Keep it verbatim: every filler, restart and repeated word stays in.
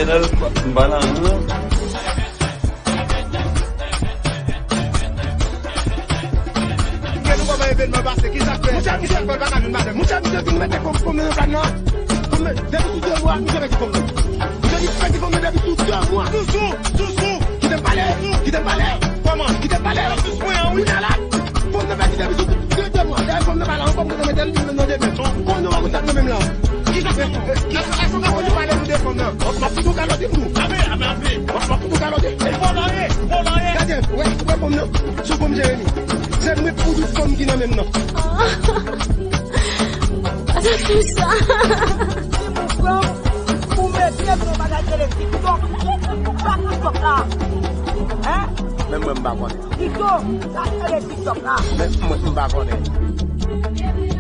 Channel, m pa nan non. Gen nou kòman evènman pase, ki sa k fè? Mouche, misye fè l pa ka vin maten. Mouche, misye vin mete fòm, fòm nan plat nan. Fòm nan, depi sou de mwa, misye pèdi fòm nan. Misye di pèdi fòm nan depi sou de mwa. Sousou, sousou. Kite m pale, kite m pale. Kòman? Kite m pale. Sous mwen an, wi. Kounye a la, fòm nan pèdi depi sou de, de mwa. Dayè fòm nan pa la ankò, m te mete l nan demen. Konnen w pa konn sa k nan menm lan. Ki sa k fè? Èske, èske w ka konn pale nou de fòm nan? M ap fout ou kalòt, m di w. Ape, ape, ape. M ap fout ou kalòt. E vòlò ye, vòlò ye. Gade, wè, wè fòm nan. Sou fòm Jeremi. Se mwen pou tout fòm ki nan menm nan. Sa se fou sa. Si pou pran, pou mete nan bagay ki rele TikTok. Ou pa TikTok la. Hein? Menm mwen m pa konnen. Kito, sa ki rele TikTok la. Menm mwen m pa konnen.